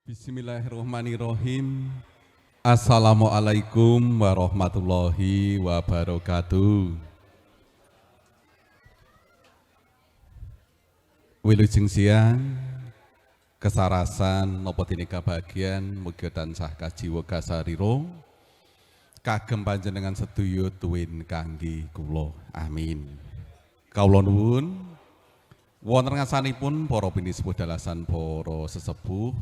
Bismillahirrahmanirrahim. Assalamualaikum warahmatullahi wabarakatuh. Wilujeng siang, kesarasan napa dene kabahagian mugi tansah kajiwa kasarira kagem panjenengan sedaya tuwin kangge kula. Amin. Kawula nuwun wonten ngarsanipun para pinisepuh dalasan para sesepuh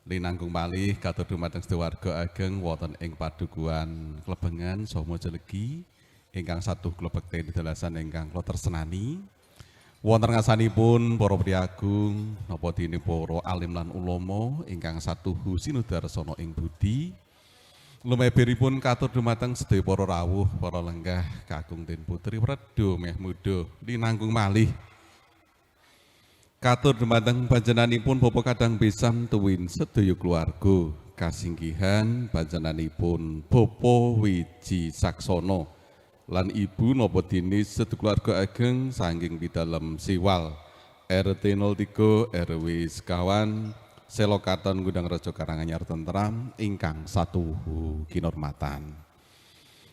linangkung malih katur dumateng sedaya ageng wonten ing padukuhan Klebengan saha Mojo Legi ingkang satuh kula bekteni dalasan ingkang kula tresnani. Wonten ngarsanipun para priyagung napa dene para alim lan ulama ingkang satuhu sinudarsana ing budi. Lumeberipun katur dumateng sedaya para rawuh, para lenggah, kakung den putri wredha meh muda linangkung malih. Katur dumateng panjenenganipun Bapak Kadang Besam tuwin sedaya keluarga kasinggihan panjenenganipun Bapak Wiji Saksono lan Ibu napa dene sedaya keluarga ageng saking pidalem Siwal RT 03 RW sekawan Selokaton Gudang Rejo Karanganyar Tenteram ingkang satuhu kinormatan.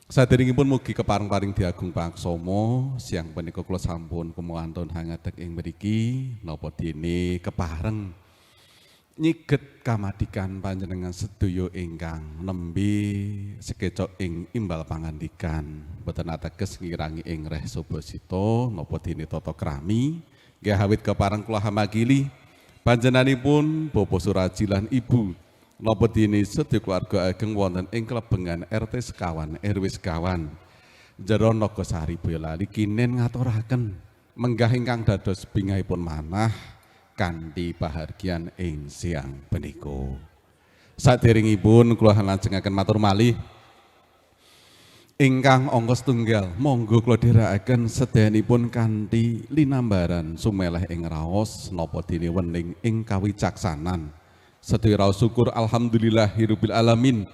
Saderengipun mugi kepareng paring diagung pangsomo siang punika kula sampun kumantun hangadeg ing mriki napa dene kepareng nyiget kamadikan panjenengan sedaya ingkang nembe sekecok ing imbal pangandikan boten ateges ngirangi ing reh subasita napa dene tata krami nggih awit kepareng kula hamakili panjenenganipun Bapak Suraji lan Ibu napa dene sedaya keluarga ageng wonten ing Klebengan RT sekawan RW sekawan Jero Nagasari Boyolali kinen ngaturaken menggah ingkang dados bingahipun manah kanthi pahargyan ing siang punika. Saderengipun kula lajengaken matur malih ingkang angka setunggal monggo kula dherekaken sedayanipun kanthi linambaran sumeleh ing raos napa dene wening ing kawicaksanan. Sedaya raos syukur alhamdulillahirabbil alamin.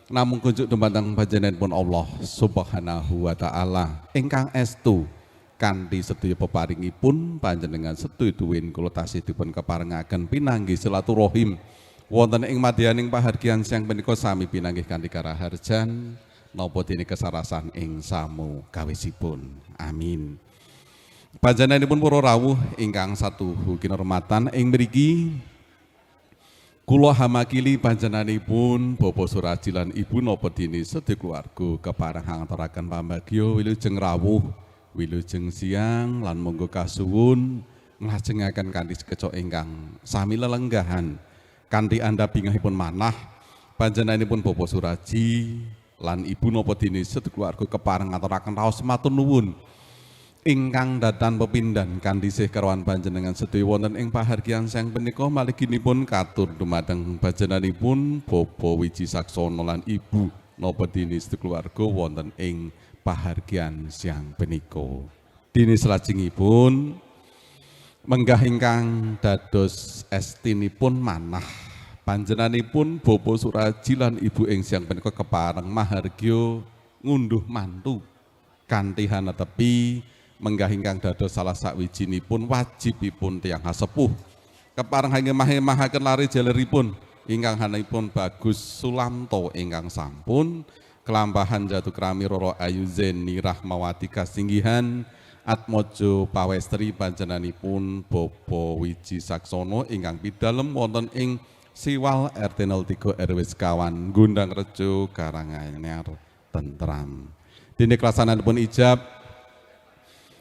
Namung kunjuk dumateng panjenenganipun Allah Subhanahu wa taala ingkang estu kanthi sedaya peparingipun panjenengan sedaya tuwin kula tasih dipun keparengaken pinanggih silaturahim wonten ing madyaning pahargyan siang punika sami pinanggih kanthi karaharjan napa dene kesarasan ing samu kawisipun. Amin. Panjenenganipun para rawuh ingkang satuhu kinormatan ing mriki kula hamakili panjenenganipun Bapak Suraji lan Ibu napa dene sedaya keluarga kepareng ngaturaken pambagya wilujeng rawuh wilujeng siang lan monggo kasuwun nglajengaken kanthi sekecok ingkang sami lelenggahan kanthi andhap bingahipun manah panjenenganipun Bapak Suraji lan Ibu napa dene sedaya keluarga kepareng ngaturaken raos matur nuwun ingkang datan pepindhan kanthi sih karawan panjenengan sedaya wonten ing pahargyan siang punika maliginipun katur dumateng panjenenganipun Bapak Wiji Saksono lan Ibu napa dene sedaya keluarga wonten ing pahargyan siang punika. Dene salajengipun menggah ingkang dados estinipun manah panjenenganipun Bapak Suraji lan Ibu ing siang punika kepareng mahargya ngunduh mantu kanthi hanetepi menggah ingkang dados salah sakwijinipun wajibipun tiyang hasepuh kepareng hangemahe-mahaken lare jaleripun ingkang hanipun Bagus Sulamto ingkang sampun kelampahan jatuh krami Roro Ayu Zeni Rahmawati kasinggihan Atmojo pawestri panjenenganipun Bapak Wiji Saksono ingkang pidalem wonten ing Siwal RT 03 RW sekawan Gundang Rejo Karanganyar Tenteram. Dene kelaksananipun ijab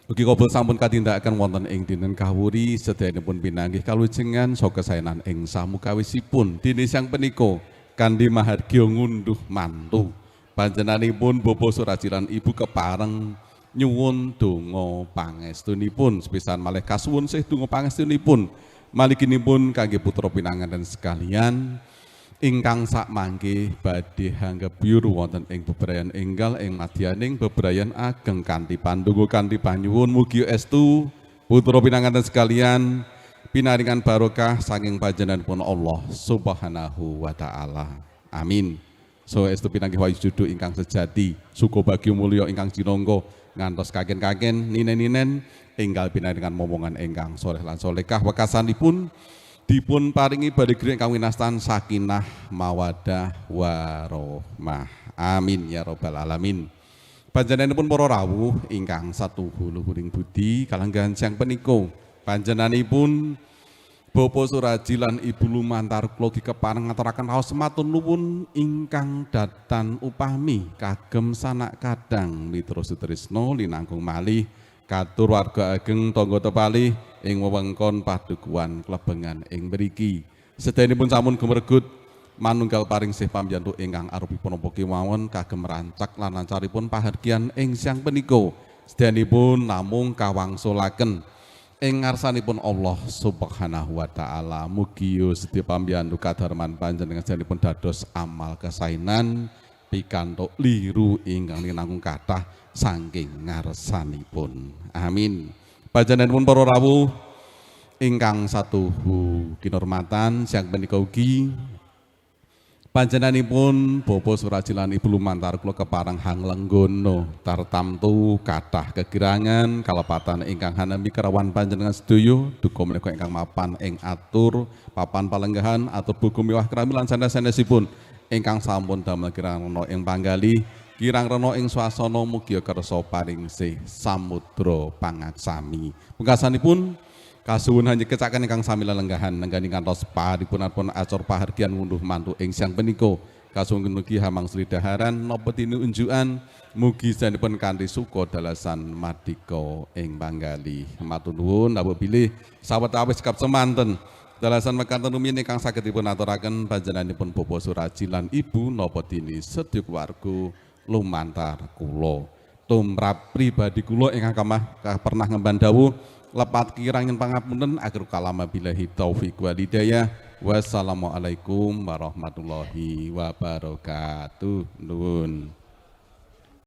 ugi kabul sampun katindakaken wonten ing dinten kawuri sedayanipun pinanggih kalujengan saha kesaenan ing samukawisipun. Dene siang punika kanthi mahargya ngunduh mantu panjenenganipun Bapak Suraji lan Ibu kepareng nyuwun donga pangestunipun sepisan malih kasuwun sih donga pangestunipun maliginipun kangge putra pinanganten sekalian ingkang sakmangke badhe hanggebyur wonten ing bebrayan enggal ing madyaning bebrayan ageng kanthi pandonga kanthi panyuwun mugi estu putra pinanganten sekalian pinaringan barokah saking panjenenganipun Allah Subhanahu wa taala. Amin. So estu pinanggih wahyu judu ingkang sejati suka bagya mulya ingkang jinangka ngantos kaken-kaken ninen-ninen enggal pinaringan momongan ingkang soleh lan solehah wekasanipun Dipun paringi badhe ingkang winastan sakinah mawadah warohmah. Amin ya robbal alamin. Panjenenganipun para rawuh ingkang satuhu luhuring budi kalanggahan siang punika. Panjenenganipun Bapak Suraji lan Ibu lumantar kula ugi kepareng ngaturaken raos matur nuwun ingkang datan upami kagem sanak kadang mitra sutrisna linangkung malih katur warga ageng tangga tepalih ing wewengkon padukuhan Klebengan ing mriki. Sedayanipun sampun gemergut manunggal paring sih pambiyantu ingkang arupi punapa kemawon kagem rancak lan lancaripun pahargyan ing siang punika. Sedayanipun namung kawangsulaken ing ngarsanipun Allah Subhanahu wa taala. Mugi sedaya pambiyantu kadarman panjenengan sedayanipun dados amal kesainan pikantuk liru ingkang linangkung kathah saking ngarsanipun. Amin. Panjenenganipun para rawuh ingkang satuhu kinurmatan siang punika ugi panjenenganipun Bapak Suraji lan Ibu lumantar kula kepareng hanglenggono tartamtu kathah kegirangan kalepatan ingkang hanemi kerawan panjenengan sedaya duka menika ingkang mapan ing atur papan palenggahan atur buku miwah krami lan sanes-sanesipun ingkang sampun damel kirang rena ing panggalih kirang rena ing swasana mugi kersa paring sih samudra pangaksami. Pungkasanipun kasuwun hanjekecaken ingkang sami lelenggahan nenggani ngantos paripurnanipun acara pahargyan ngunduh mantu ing siang punika. Kasuwun mugi hamangsuli daharan napa dene unjukan mugi saenipun kanthi suka dalasan madika ing panggalih. Matur nuwun dawuh bilih sawetawis sikap semanten dalasan mekaten rumiyin ingkang saged dipun aturaken panjenenganipun Bapak Suraji lan Ibu napa dene sedaya keluarga lumantar kula. Tumrap pribadi kula ingkang kamah pernah ngemban dawuh lepat kirangin pangapunten akhir kalam billahi taufik wal hidayah. Wassalamualaikum warahmatullahi wabarakatuh. Nuwun.